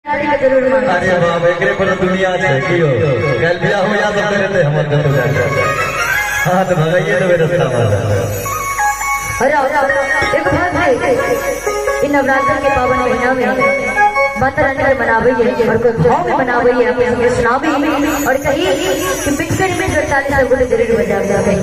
जरूर मांग। अरे बाप, एकरे पर दुनिया छै कियो काल्हि बियाह हो या सब करते हमर कतौ जाके। हाँ तो भगाइए देबै रास्ता में। अरे एक बात है, इन नवरात्र के पावन महीना में माता रानी के मनावे है और कोई भाव में मनावे है, अपने सबके सुनावे और कही कि मिटकर मिटकर ताली सब बोले जरूर बजा जावे।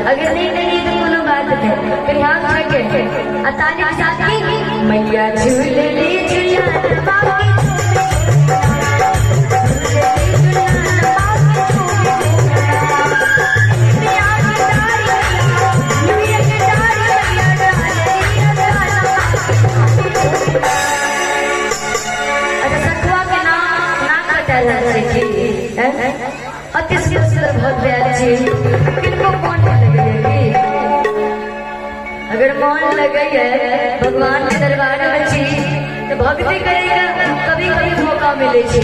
अगर नहीं नहीं तो कोनो बात नहीं, फिर हाथ छके आ ताली के साथ की मैया झूले ली झूला बाकी अच्छा सखुआ के नाम ना कटल है की अति सुंदर भव्य छी, किनको मन लगे की अगर मन लगे है भगवान के दरबार में छी तो भक्ति करेगा कभी कभी मौका मिले छी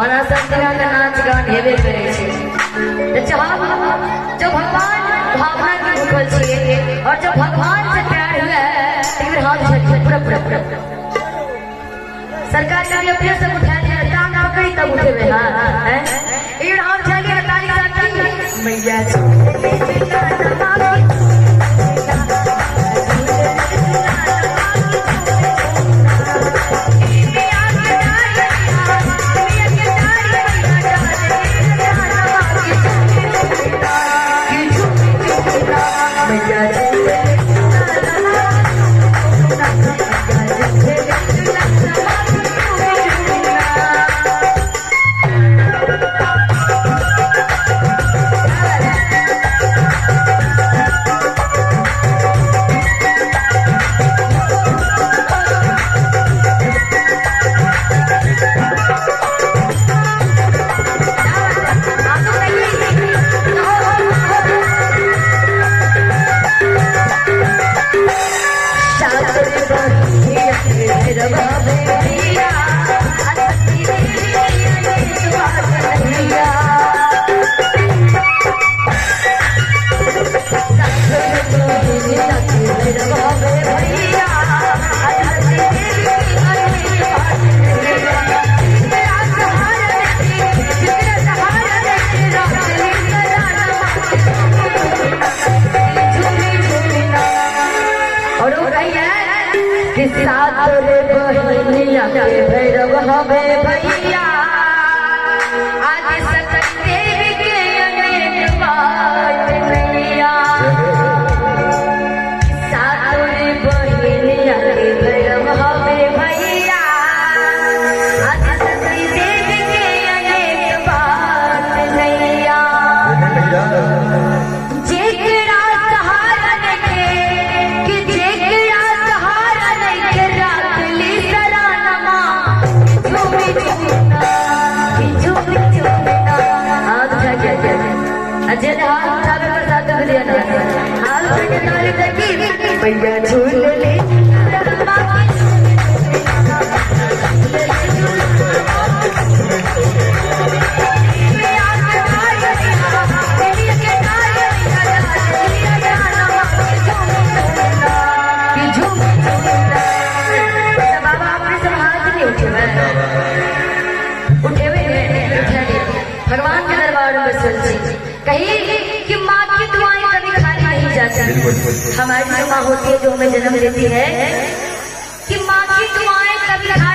और संतरा का नाच गान हेबे करे छी। तो चाह जो भगवान भावना के भूखल छी और जो भगवान से प्यार हुआ है तो फिर हाथ छठ पूरा पूरा पूरा सरकार ने अपने सब उठा लिया, टांग पकड़ी तब उठे हुए। हाँ हैं ये हाथ छालिए ताली साथ मैया भैरव हवे भैया आज सतदेव के अनेक बात नैया सातोरे बहिनिया के भैरव हवे भैया आज सतदेव के अनेक बात नैया जेकरा सहारा नइखे कि जेकरा सहारा नइखे राख ली सरानमा झूमी झूमना कि झूमी झूमना हाथ उठा के अजय ने हाथ उठावे पर साथ में दिया ना हाथ उठा के ताली लगी भैया झूल ले भगवान के दरबार में बसल छी कही कि माँ की दुआएं कभी खाली नहीं जाती। हमारी जो माँ होती है जो हमें जन्म देती है कि माँ की दुआएं कभी खाली